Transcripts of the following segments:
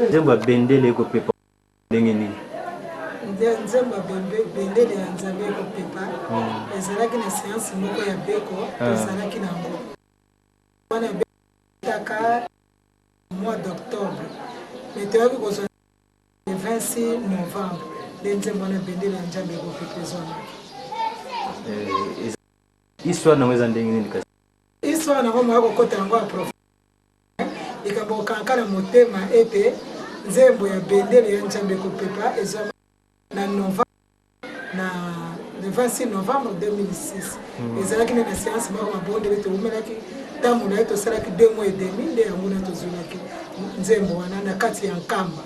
Nzembo ya bendele ekopepa ndenge nini? Nzembo ya bendele ya Nzambe ekopepa ezalaki na seance moko ya beko tozalaki na yango wana ebetaka mois d'octobre, mais toyaki kozwa le 26 novembre nde nzembo wana bendele ya Nzambe ekopepa ezwamaki. Histoire nango eza ndenge nini kasi? Histoire nango moya kokota yango ya prof likambo kokanka na motema ete nzembo ya bendele ya Nzambe ekopepa ezwama na novembre, na le 26 novembre 2006. Ezalaki nde na séance moko mabondeli, towumelaki ntango na ye, tosalaki 2 mois et demi nde yango na tozwelaki nzembo wana na kati ya Nkamba.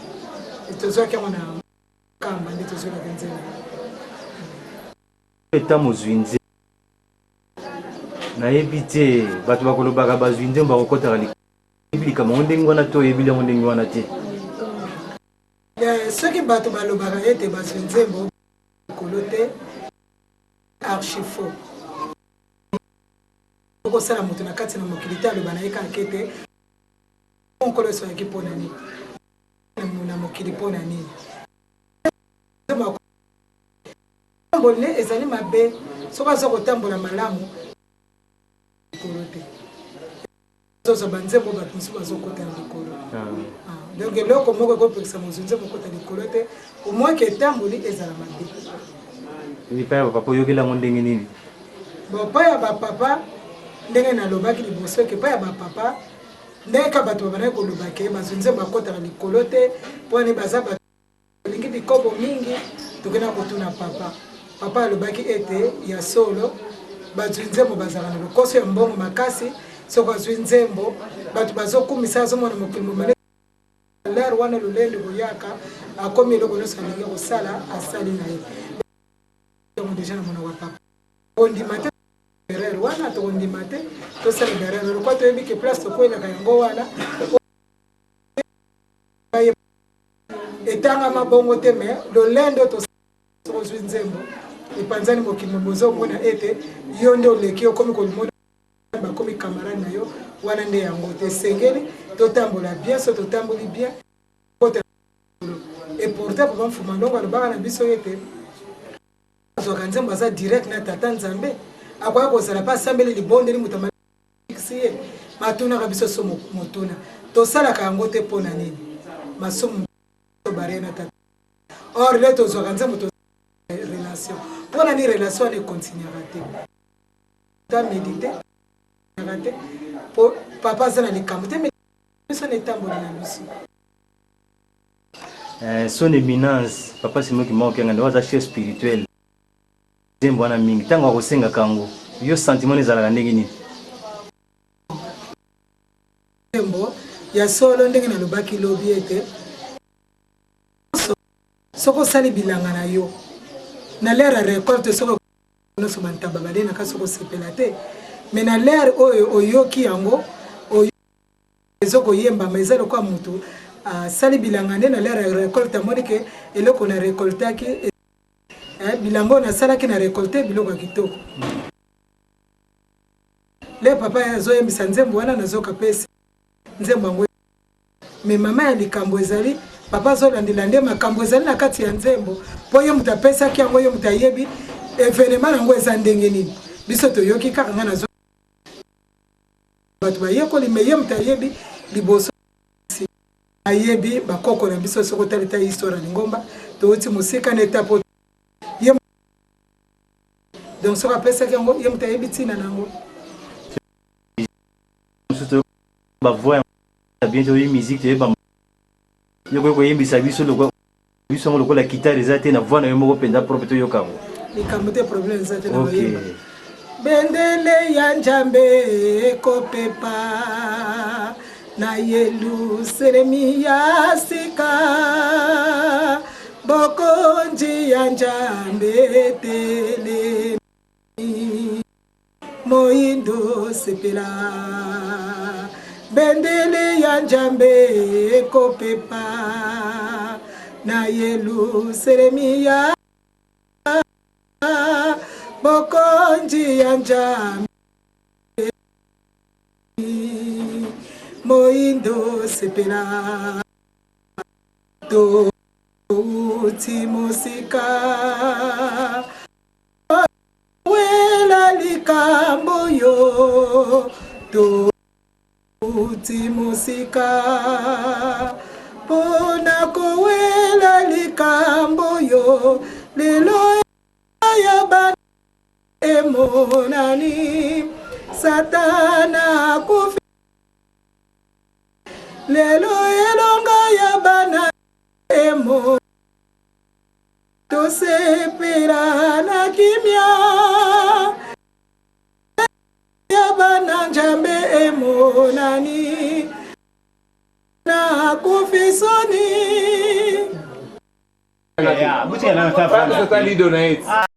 Tozwaki yango na Nkamba nde tozwelaki nzembo. Eta mozwi nzembo, nayebi te, bato bakolobaka bazwi nzembo bakokɔtaka oyebi likambo yango ndenge wana te, oyebi yango ndenge wana te. Soki bato balobaka ete bazwi nzembo likolo te, archi faux. Okosala moto na kati na mokili te aloba na ye kaka ete Nkolo Yesu ayaki mpo na nini na mokili, mpo na nini tamboli ne ezali mabe. Soki aza kotambola malamu likolo te, ozwa banzembo bato mosusu bazokota na likolo. Donc eloko moko ekopekisa mozwi nzembo okota likolo te, omwaki etamboli ezala mabe. Epai ya bapapa oyokeli yango ndenge nini? Bon, epai ya bapapa, ndenge nalobaki liboso eke epai ya bapapa, ndenge ka bato babandaki koloba ke bazwi nzembo bakotaka likolo te mpo wana baza bato balingi bikobo mingi, tokenda kotuna papa. Papa alobaki ete ya solo, bazwi nzembo bazalaka na lokoso ya mbongo makasi. Soki azwi nzembo, bato bazokumisa, azomona mokili momane lere wana lolendo koyaka, akomi eloko nyonso alingi kosala asali na ye yango. Deja na monoko ya papa kondima te erreur wana, tokondima te tosala erreur lokwa toyebi ke place tokwelaka yango wana etangama bongo te. Mais lolendo, tozwi nzembo epanzani mokili, bozomona ete yo nde oleki, okomi kolimona, bakomi camarade na yo wana nde yango te. Esengeli totambola bien. So totamboli bien, et pourtant papa Mfuma Ndongo alobaka na biso ete azwaka nzembo aza direct na tata Nzambe. Akoya kozala mpe asambeli libondeli, moto amalisi ye. Batunaka biso so motuna, tosalaka yango te mpo na nini? Masumu barie na tata. Or le tozwaka nzembo to relation, mpo na nini relation wana ekontinuaka te? Ta médite te po papa aza na likambo te, biso na etamboli na biso. Son éminence papa Simon Kimbangu Kiangani aza chef spirituel. Nzembo wana mingi ntango akosengaka yango, yo sentiment ezalaka ndenge nini? Nzembo ya solo, ndenge nalobaki lobi ete soki osali bilanga na yo na l'heure ya récolte, soki nyonso bantaba balelaka, soki osepela te, mais na l'heure oyo oyoki yango ezokoyembama, eza lokola motu asali bilanga nde na l'heure ya récolte amoni ke eloko na récoltaki, bilanga oyo nasalaki na récolte biloko ya kitoko. Le papa azoyembisa nzembo wana, nazoka pesi nzembo yango. Mais mama ya likambo ezali papa azolandela nde makambo ezali na kati ya nzembo, mpo ye moto apesaki yango, ye moto ayebi événement yango eza ndenge nini. Biso toyoki kaka, ngai nazo bato bayekoli, mais ye moto ayebi liboso, ayebi bakoko na biso. Soki otali ta histoire ya lingomba, touti mosika na etape ye. Donc soki apesaki yango, ye moto ayebi ntina na yango. Bavoix bien, toyebi musique, toyeba yo koki koyembisa biso biso yango lokola guitare eza te, na voix na yo moko mpenza propre, toyoka yango. Likambo te, problème eza te na koyemba. Bendele ya Nzambe ekopepa na Yelusalemi ya sika, bokonzi ya Nzambe etelemi, moyindo sepela. Bendele ya Nzambe ekopepa na Yelusalemi ya bokonzi ya Nzambe, moyindo sepela. Touti mosika wela likambo yo touti mosika mpona kowela likambo yo lelo ya bana emonani satana akufi Lelo elonga ya bana emo tosepela na kimia ya bana Njambe emonani na kufi soni. Yeah, yeah.